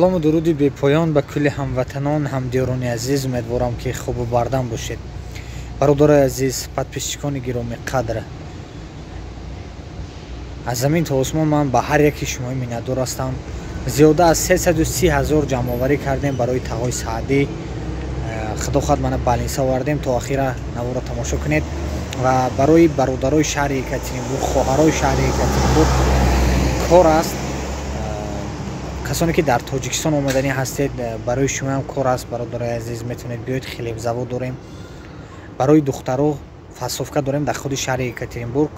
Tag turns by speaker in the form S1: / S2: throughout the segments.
S1: Салому дуруди бепоён ба кулли ҳамватанон, ҳамдиёрони азиз. Умедворам, ки хубу бардам бошед. Бародарои азиз, подписчикони гиромӣ қадр, аз замин то осмон ман ба ҳар яки шумои миннатдор ҳастам. Зиёда аз 330 ҳазор ҷамъоварӣ кардем барои тағои Саъдӣ. Худо хоҳад, мана больница овардем. То охира наворо тамошо кунед. Ва барои бародарои шаҳри Екатеринбург, хоҳарои шаҳри Екатеринбург кор аст. Касоне ки дар Тоҷикистон омаданӣ ҳастед, барои шумоам кор аст. Бародарои азиз, метавонед биёед, хлебзавод дорем. Барои духтаро фасовка дорем дар худи шаҳри Екатеринбург.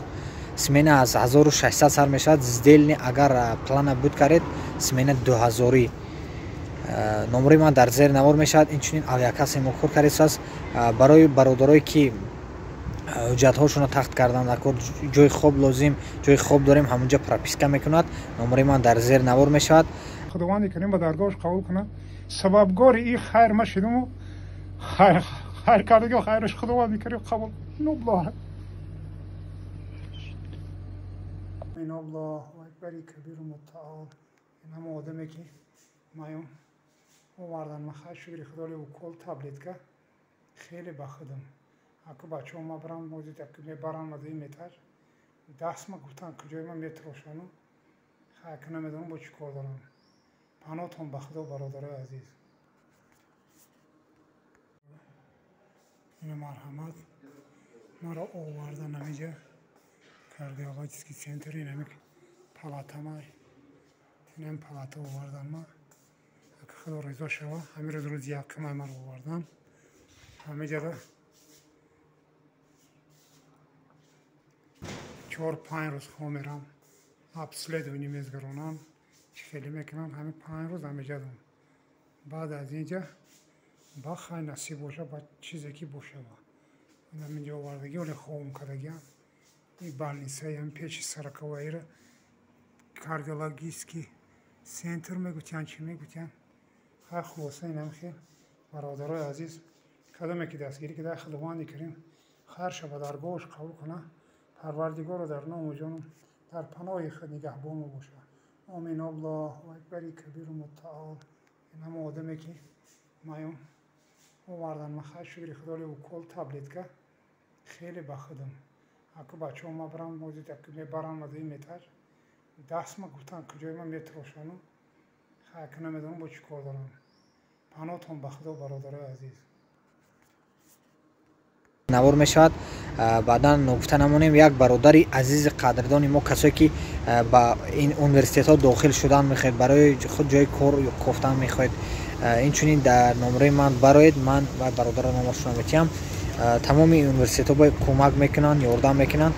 S1: Смена аз 1600 сар мешавад, сдельный. Агар плана буд каред, смена 2000. Номери ман дар зери навор мешавад. Инчунин авиакасса мо кор кардааст. Барои бародарое ки ҳуҷҷатҳошонро тахт кардан дар кор, ҷои хоб лозим, ҷои хоб дорем, ҳамунҷа прописка мекунад. Номери ман дар зери навор мешавад.
S2: Худованди карим ба даргоҳаш қабул кунад. Сабабгори и хайр ма шидуму хайр кардагӣ, хайраш Худованди карим қабул. Аллоҳу акбари кабиру мутаол. Ин ҳама одаме ки маём овардан, ма хайр, шукри Худоли, укол, таблетка хеле ба худам. Аку бачаҳо ма барам, мебарам мадои метаж дастма гуфтан, куҷои ма метрошану хайр, намедонам бо чӣ кор дорам. Паноҳтон ба Худо, бародарои азиз. Ина марҳамат, маро овардан ҳамиҷа кардиологический центр, инами палатама, инами палата овардан ма. Ака Худо ризо шава, ҳамин рӯз, рӯзи якумай маро овардан ҳамиҷада. 4-5 рӯз хоб мерам, обследование мезгаронам, чӣ хеле мекунам. Ҳамин 5 рӯз ҳамиҷадам. Баъд аз инҷа ба хай насиб боша, ба чизе ки бошава. Ҳаминҷа овардагӣ, оле хобм кардагиам. И больницаи ҳам пеши сороковойира кардиологический центр мегӯтиян, чӣ мегӯтиян. Хай, хулоса, инам хел, бародарои азиз, кадоме ки дастгирӣ кида, Худованди карим хайрша ба даргоҳаш қабул кунад. Парвардигоро дар ному ҷону дар паноҳи худ нигаҳбону бошад. Омин. Аллоҳу акбари кабиру мутаол. Ин ҳама одаме ки маём овардан, ма хайр, шукри Худоли, укол, таблетка хеле ба худам. Аку бачаҳо ма барам, мебарам мадои метаж дастма гуфтан, куҷои ма метрошану хайр, намедонам бо чӣ кор дорам. Паноҳтон ба Худо, бародарои азиз.
S1: Навор мешавад. Баъдан ногуфта намонем, як бародари азизи қадрдони мо, касое ки ба ин университетҳо дохил шудан мехоҳед, барои худ ҷои кор кофтан мехоҳед, инчунин дар номраи ман бароед, ман ва бародаро номашонро метиҳам. Тамоми университетҳо ба кӯмак мекунанд, ёрдам мекунанд,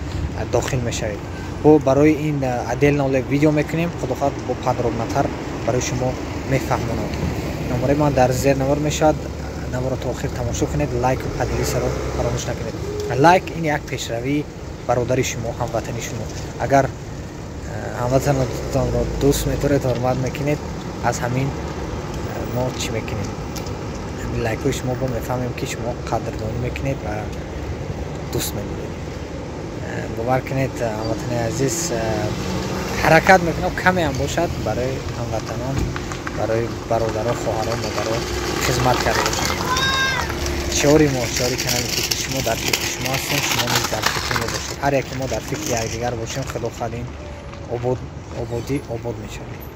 S1: дохил мешавед. Бо барои ин отдельно видео мекунем, худо хоҳад, бо подробнотар барои шумо мефаҳмонам. Номраи ман дар зер навор мешавад. Наворро то охир тамошо кунед, лайку поделиться-ро фаромӯш накунед. Лайк ин як пешравии бародари шумо, ҳамватани шумо. Агар ҳамватанатонро дӯст медоред, ҳурмат мекунед, аз ҳамин мо чӣ мекунем, ҳамин лайкҳои шумо бо мефаҳмем, ки шумо қадрдонӣ мекунед ва дӯст медоред. Бовар кунед, ҳамватанои азиз, ҳаракат мекунам, камеам бошад, барои ҳамватанон, барои бародаро, хоҳаро, модаро хизмат карда бошам. Шиори мо, шиори канали фикри шумо: дар фикри шумо ҳастем, шумо низ дар фикри мо бошед. Ҳар яке мо дар фикри якдигар бошем, худо хоҳад, ин ободӣ обод мешавад.